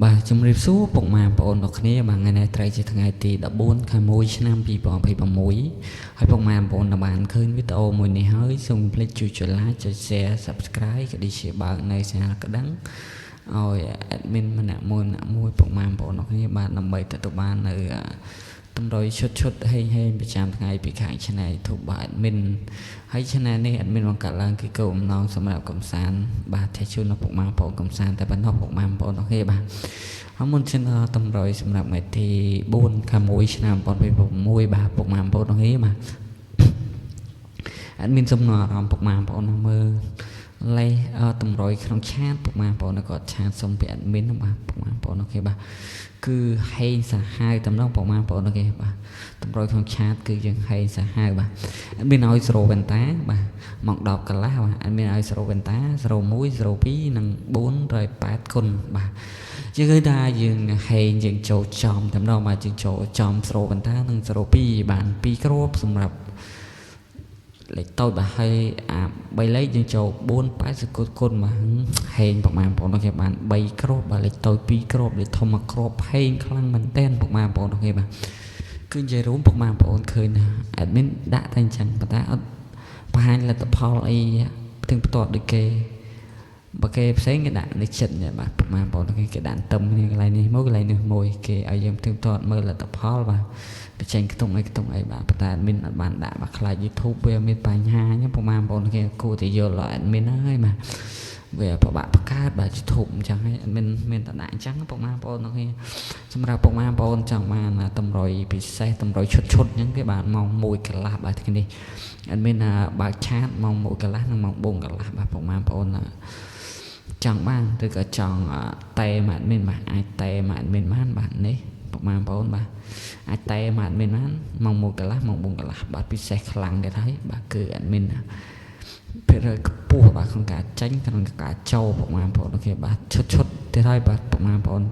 បាទជំរាបសួរពុកម៉ែបងប្អូនអរគ្នាបាទថ្ងៃនេះត្រូវជាថ្ងៃទី14ខែ1ឆ្នាំ2026ហើយពុកម៉ែបងប្អូនដែលបានឃើញវីដេអូមួយនេះហើយសូមកុំភ្លេចជួយចុច like ចុច share Subscribe ក៏ដូចជាបើកនៅសញ្ញាកណ្ដឹងឲ្យ admin ម្នាក់មួយម្នាក់មួយពុកម៉ែបងប្អូនអរគ្នាបាទដើម្បីទទួលបាននៅតម្រុយឈុតឈុតហេងហេងប្រចាំថ្ងៃពីខាង Channel YouTube បាទ admin ហើយ Channel នេះ admin បង្កើតឡើងគឺគោលបំណងសម្រាប់កំសាន្តបាទចែកជូនដល់ពុកម៉ែបងប្អូនកំសាន្តតែប៉ុណ្ណោះពុកម៉ែបងប្អូនអរគ្នាបាទហើយមុនឈានដល់តម្រុយសម្រាប់ថ្ងៃទី4ខែ1ឆ្នាំ2026បាទពុកម៉ែបងប្អូនអរគ្នាបាទ admin សូមនាំអារម្មណ៍ពុកម៉ែបងប្អូនមកមើលលេតម្រុយក្នុង chat ពុកម៉ែបងប្អូនគាត់ chat សុំពី admin បាទពុកម៉ែបងប្អូន OK បាទគឺហេងសាហាវតំណងពុកម៉ែបងប្អូន OK បាទតម្រុយក្នុង chat គឺយើងហេងសាហាវបាទ admin ឲ្យ0វ៉ែនតាបាទម៉ោង10កន្លះបាទ admin ឲ្យ0វ៉ែនតា01 02និង480គុណបាទយើងឃើញថាយើងហេងយើងចូលចំតែម្ដងបាទយើងចូលចំ0វ៉ែនតានិង02បាន2គ្រាប់សម្រាប់លេខតូចបាទហើយអា3លេខយើងចូល4 80គុណគុណបាទហេងប្រហែលបងប្អូនគេបាន3គ្រាប់បាទលេខតូច2គ្រាប់លេខធំ1គ្រាប់ហេងខ្លាំងមែនទែនពុកម៉ែបងប្អូនគេបាទគឺនិយាយរួមពុកម៉ែបងប្អូនឃើញណា admin ដាក់តែអញ្ចឹងប៉ុន្តែអត់បង្ហាញលទ្ធផលអីផ្ទឹងផ្ទាត់ដូចគេបើគេផ្សេងគេដាក់នៅចិត្តនេះបាទពុកម៉ែបងប្អូនគេគេដាក់ទឹមគ្នាកន្លែងនេះមួយកន្លែងនេះមួយគេឲ្យយើងផ្ទឹងផ្ទាត់មើលលទ្ធផលបាទបញ្ចេញខ្ទង់អីខ្ទង់អីបាទប៉ុន្តែ admin អត់បានដាក់បាទខ្លាច YouTube វាមានបញ្ហាអញ្ចឹងពុកម៉ែបងប្អូនគេគួរតែយល់ដល់ admin ហើយបាទវាពិបាកបង្កើតបាទ YouTube អញ្ចឹងហើយ admin មានតែដាក់អញ្ចឹងពុកម៉ែបងប្អូនគ្នាសម្រាប់ពុកម៉ែបងប្អូនចង់បានតម្រុយពិសេសតម្រុយឈុតឈុតអញ្ចឹងគេបាទម៉ោង1កន្លះបាទថ្ងៃនេះ admin បើក chat ម៉ោង1កន្លះនិងម៉ោង4កន្លះបាទពុកម៉ែបងប្អូនចង់បានឬក៏ចង់តែមក admin បាទអាចតែមក admin បានបាទនេះពុកម៉ែបងប្អូនបាទអាចតែមក admin បានម៉ោង1កន្លះម៉ោង4កន្លះបាទពិសេសខ្លាំងទៀតហើយបាទគឺ admin ភាគរយខ្ពស់បាទក្នុងការចាញ់ក្នុងការចូលពុកម៉ែបងប្អូន OK បាទឈុតឈុតទៀតហើយបាទពុកម៉ែបងប្អូន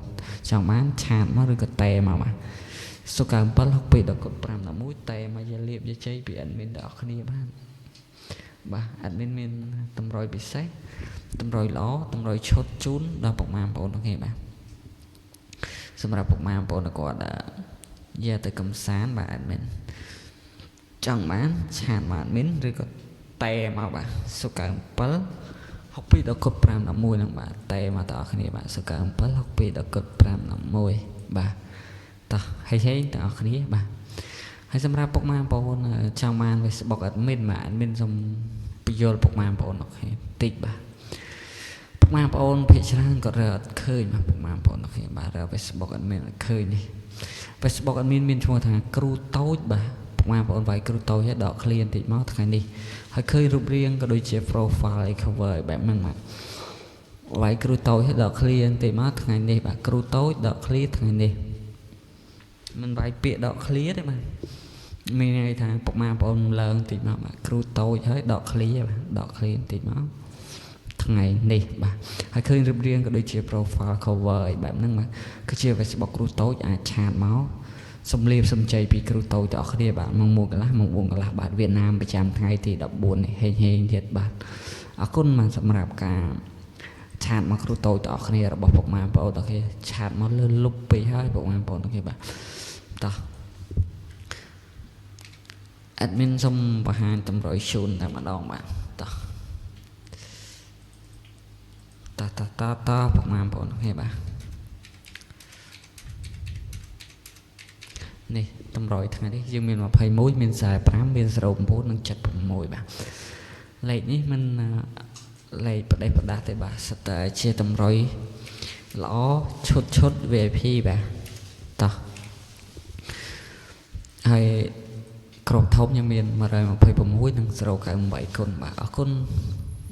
ចង់បាន chat មកឬក៏តែមកបាទសុ97 62ដល់កด5 11តែមកយកលៀបយកជ័យពី admin ដល់គ្នាបាទបាទ admin មានតម្រុយពិសេសតម្រុយល្អតម្រុយឈុតជូនដល់ពុកម៉ែបងប្អូន OK បាទសម្រាប់ពុកម៉ែបងប្អូនគាត់យកទៅកំសាន្តបាទ admin ចង់បាន chat មក admin ឬក៏តែមកបាទសុ97 62ដល់គុត5 11ហ្នឹងបាទតែមកតអស់គ្នាបាទសុ97 62ដល់គុត5 11បាទតោះហេហេទាំងអស់គ្នាបាទហើយសម្រាប់ពុកម៉ែបងប្អូនចង់បាន Facebook admin បាទ admin សូមពយល់ពុកម៉ែបងប្អូន OK តិចបាទពុកម៉ែបងប្អូនភាគច្រើនគាត់រើអត់ឃើញបាទពុកម៉ែបងប្អូន OK បាទរើ Facebook admin អត់ឃើញនេះ Facebook admin មានឈ្មោះថាគ្រូតូចបាទពុកម៉ែបងប្អូនវាយគ្រូតូចឲ្យដកឃ្លាបន្តិចមកថ្ងៃនេះហើយឃើញរូបរាងក៏ដូចជា profile អី cover អីបែបហ្នឹងបាទវាយគ្រូតូចឲ្យដកឃ្លាបន្តិចមកថ្ងៃនេះបាទគ្រូតូចដកឃ្លាថ្ងៃនេះមិនវាយពាក្យដកឃ្លាទេបាទមានន័យថាពុកម៉ែបងប្អូនឡើងបន្តិចមកបាទគ្រូតូចហើយដកឃ្លាបាទដកឃ្លាបន្តិចមកថ្ងៃនេះបាទហើយឃើញរូបរាងក៏ដូចជា profile cover អីបែបហ្នឹងបាទគឺជា Facebook គ្រូតូចអាច chat មកសំលៀបសំចៃពីគ្រូតូចទាំងអស់គ្នាបាទម៉ោង1កន្លះម៉ោង4កន្លះបាទវៀតណាមប្រចាំថ្ងៃទី14នេះហេងហេងទៀតបាទអរគុណបាទសម្រាប់ការ chat មកគ្រូតូចទាំងអស់គ្នារបស់ពុកម៉ែបងប្អូនទាំងគ្នា chat មកលើលុបពេកហើយពុកម៉ែបងប្អូនទាំងគ្នាបាទតោះ admin សូមបង្ហាញតម្រុយជូនតែម្ដងបាទតោះតោះតោះតោះតោះពុកម៉ែបងប្អូនទាំងគ្នាបាទនេះតម្រុយថ្ងៃនេះយើងមាន21មាន45មាន09និង76បាទលេខនេះមិនលេខប្រដេសប្រដាស់ទេបាទសិតតែជាតម្រុយល្អឈុតឈុត VIP បាទតោះហើយក្របធំខ្ញុំមាន126និង098គុណបាទអរគុណ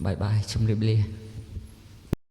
បាយបាយជម្រាបលា។